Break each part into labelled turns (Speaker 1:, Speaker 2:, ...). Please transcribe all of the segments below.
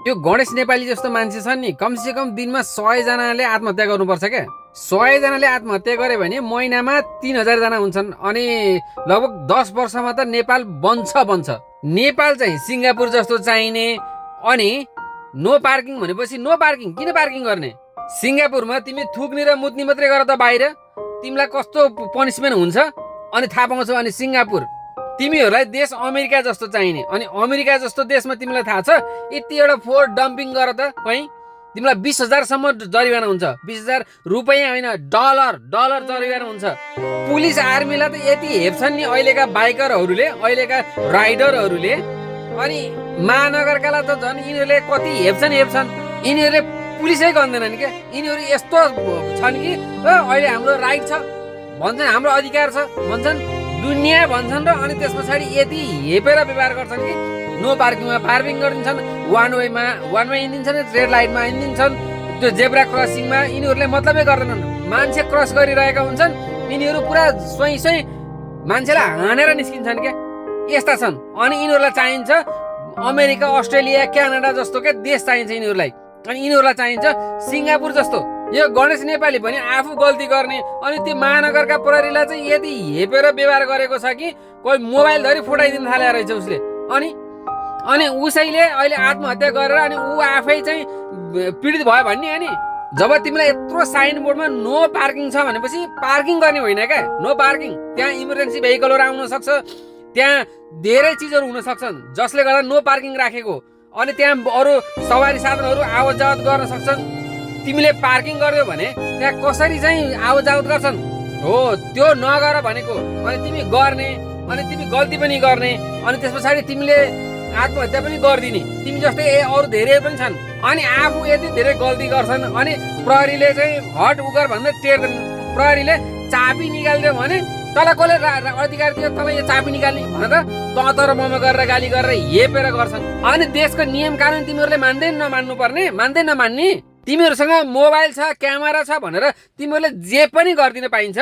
Speaker 1: त्यो गणेश नेपाली जस्तो मान्छे छन् नि कमसेकम दिनमा 100 जनाले आत्महत्या गर्नुपर्छ क्या। 100 जनाले आत्महत्या गरे भने महिनामा 3000 जना हुन्छन् अनि लगभग 10 वर्षमा त नेपाल बन्छ। नेपाल चाहिँ सिङ्गापुर जस्तो चाहिने। अनि नो पार्किङ भनेपछि नो पार्किङ किन पार्किङ गर्ने? सिङ्गापुरमा तिमी थुक्ने र मुत्ने मात्रै गर त बाहिर, तिमीलाई कस्तो पनिसमेन्ट हुन्छ अनि थाहा पाउँछौ। अनि सिङ्गापुर तिमीहरूलाई देश अमेरिका जस्तो चाहिने। अनि अमेरिका जस्तो देशमा तिमीलाई थाहा छ यति एउटा फोहोर डम्पिङ गर त कहीँ तिमीलाई 20,000 सम्म जरिवाना हुन्छ। 20,000 रुपियाँ होइन, डलर जरिवाना हुन्छ। पुलिस आर्मीलाई त यति हेप्छन् नि अहिलेका बाइकरहरूले, अहिलेका राइडरहरूले। अनि महानगरकालाई त झन् यिनीहरूले कति हेप्छन्। यिनीहरूले पुलिसै गर्दैनन् क्या। यिनीहरू यस्तो छन् कि अहिले हाम्रो राइट छ भन्छन्, हाम्रो अधिकार छ भन्छन्, दुनियाँ भन्छन् र अनि त्यस पछाडि यति हेपेर व्यवहार गर्छन् कि नो पार्किङमा पार्किङ गरिदिन्छन्, वान वे हिँडिदिन्छन्, रेड लाइटमा हिँडिदिन्छन्, त्यो जेब्रा क्रसिङमा यिनीहरूले मतलबै गर्दैनन्। मान्छे क्रस गरिरहेका हुन्छन्, यिनीहरू पुरा स्वैं मान्छेलाई हानेर निस्किन्छन् क्या। यस्ता छन्। अनि यिनीहरूलाई चाहिन्छ अमेरिका, अस्ट्रेलिया, क्यानाडा जस्तो क्या देश चाहिन्छ यिनीहरूलाई। अनि यिनीहरूलाई चाहिन्छ सिङ्गापुर जस्तो। यो गणेश नेपाली पनि आफू गल्ती गर्ने अनि त्यो महानगरका प्रहरीलाई चाहिँ यति हेपेर व्यवहार गरेको छ कि कोही मोबाइल धरि फुटाइदिन थाले रहेछ उसले। अनि उसैले अहिले आत्महत्या गरेर अनि ऊ आफै चाहिँ पीडित भयो भन्ने हो नि। जब तिमीलाई यत्रो साइन बोर्डमा नो पार्किङ छ भनेपछि पार्किङ गर्ने होइन क्या, नो पार्किङ। त्यहाँ इमर्जेन्सी भेहिकलहरू आउन सक्छ, त्यहाँ धेरै चिजहरू हुन सक्छन् जसले गर्दा नो पार्किङ राखेको। अनि त्यहाँ अरू सवारी साधनहरू आवत जावत गर्न सक्छन्। तिमीले पार्किङ गर्यौ भने त्यहाँ कसरी चाहिँ आवत जावत गर्छन् हो त्यो नगर भनेको। अनि तिमी गर्ने अनि तिमी गल्ती पनि गर्ने अनि त्यस पछाडि तिमीले आत्महत्या पनि गरिदिने। तिमी जस्तै अरू धेरै पनि छन्। अनि आफू यति धेरै गल्ती गर्छन् अनि प्रहरीले चाहिँ हट उगर भन्दै टेर्दैन। प्रहरीले चाबी निकालिदियो भने तँलाई कसले अधिकार दियो तँलाई यो चाबी निकाल्ने भनेर तर ममा गरेर गाली गरेर हेपेर गर्छन्। अनि देशको नियम कानुन तिमीहरूले मान्दै नमान्ने। तिमीहरूसँग मोबाइल छ, क्यामेरा छ भनेर तिमीहरूले जे पनि गरिदिन पाइन्छ।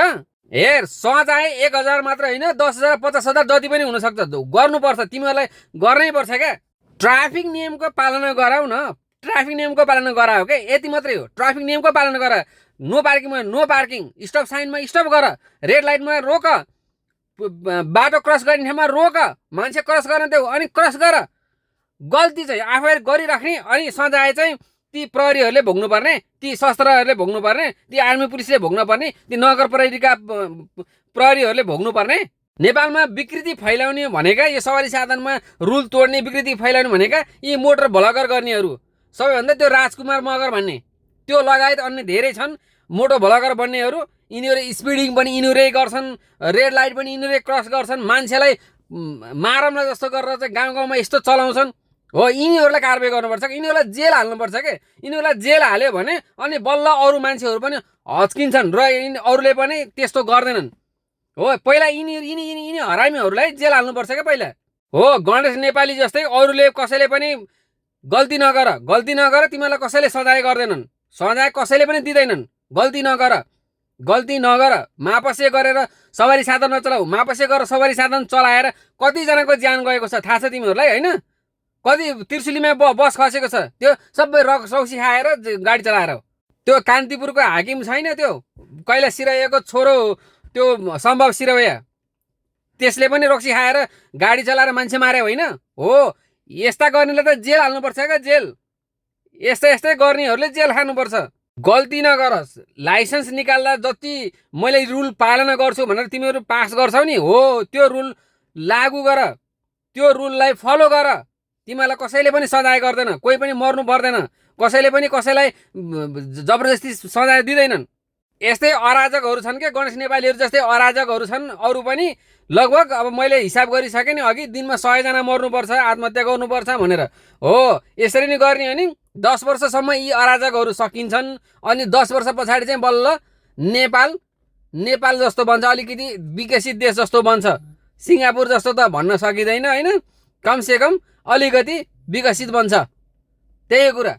Speaker 1: हेर सजाय 1000 मात्र होइन 10,000 50,000 जति पनि हुनसक्छ, गर्नुपर्छ। तिमीहरूलाई गर्नै पर्छ क्या। ट्राफिक नियमको पालना गराऊ न। ट्राफिक नियमको पालना गराऊ क्या, यति मात्रै हो। ट्राफिक नियमको पालना गर। नो पार्किङमा नो पार्किङ, स्टप साइनमा स्टप गर, रेड लाइटमा रोक, बाटो क्रस गर्ने ठाउँमा रोक, मान्छे क्रस गर्न देऊ अनि क्रस गर। गल्ती चाहिँ आफैले गरिराख्ने अनि सजाय चाहिँ ती प्रहरीहरूले भोग्नुपर्ने, ती शस्त्रहरूले भोग्नुपर्ने, ती आर्मी पुलिसले भोग्नुपर्ने, ती नगर प्रहरीका प्रहरीहरूले भोग्नुपर्ने। नेपालमा विकृति फैलाउने भनेका यो सवारी साधनमा रुल तोड्ने, विकृति फैलाउने भनेका यी मोटर भ्लगर गर्नेहरू। सबैभन्दा त्यो राजकुमार मगर भन्ने त्यो लगायत अन्य धेरै छन् मोटो भ्लगर बन्नेहरू। यिनीहरू स्पिडिङ पनि यिनीहरूले गर्छन्, रेड लाइट पनि यिनीहरूले क्रस गर्छन्, मान्छेलाई मारम्ला जस्तो गरेर चाहिँ गाउँमा यस्तो चलाउँछन् हो। यिनीहरूलाई कारबाही गर्नुपर्छ, यिनीहरूलाई जेल हाल्नुपर्छ के। यिनीहरूलाई जेल हाल्यो भने अनि बल्ल अरू मान्छेहरू पनि हच्किन्छन् र अरूले पनि त्यस्तो गर्दैनन् हो। पहिला यिनी हरामीहरूलाई जेल हाल्नुपर्छ क्या पहिला हो। गणेश नेपाली जस्तै अरूले कसैले पनि गल्ती नगर तिमीहरूलाई कसैले सजाय गर्दैनन्, सजाय कसैले पनि दिँदैनन्। गल्ती नगर, मापसे गरेर सवारी साधन नचलाऊ। मापसे गरेर सवारी साधन चलाएर कतिजनाको ज्यान गएको छ थाहा छ तिमीहरूलाई होइन? कति त्रिशुलीमा बस खसेको छ, त्यो सबै रौसी खाएर गाडी चलाएर। त्यो कान्तिपुरको हाकिम छैन त्यो कैलाश सिरैयाको छोरो त्यो सम्भव सिरैया, त्यसले पनि रक्सी खाएर गाडी चलाएर मान्छे मारे होइन हो। यस्ता गर्नेले त जेल हाल्नुपर्छ क्या, जेल। यस्तै गर्नेहरूले जेल खानुपर्छ। गल्ती नगरस्। लाइसेन्स निकाल्दा जति मैले रुल पालना गर्छु भनेर तिमीहरू पास गर्छौ नि हो, त्यो रुल लागू गर, त्यो रुललाई फलो गर। तिमीहरूलाई कसैले पनि सजाय गर्दैन, कोही पनि मर्नु पर्दैन, कसैले पनि कसैलाई जबरजस्ती सजाय दिँदैनन्। यस्तै अराजकहरू छन् क्या, गणेश नेपालीहरू जस्तै अराजकहरू छन् अरू पनि लगभग। अब मैले हिसाब गरिसकेँ नि अघि, दिनमा 100 जना मर्नुपर्छ, आत्महत्या गर्नुपर्छ भनेर हो। यसरी नै गर्ने हो नि 10 वर्षसम्म यी अराजकहरू सकिन्छन्। अनि 10 वर्ष पछाडि चाहिँ बल्ल नेपाल जस्तो बन्छ, अलिकति विकसित देश जस्तो बन्छ। सिङ्गापुर जस्तो त भन्न सकिँदैन होइन, कमसेकम अलिकति विकसित बन्छ। त्यही कुरा।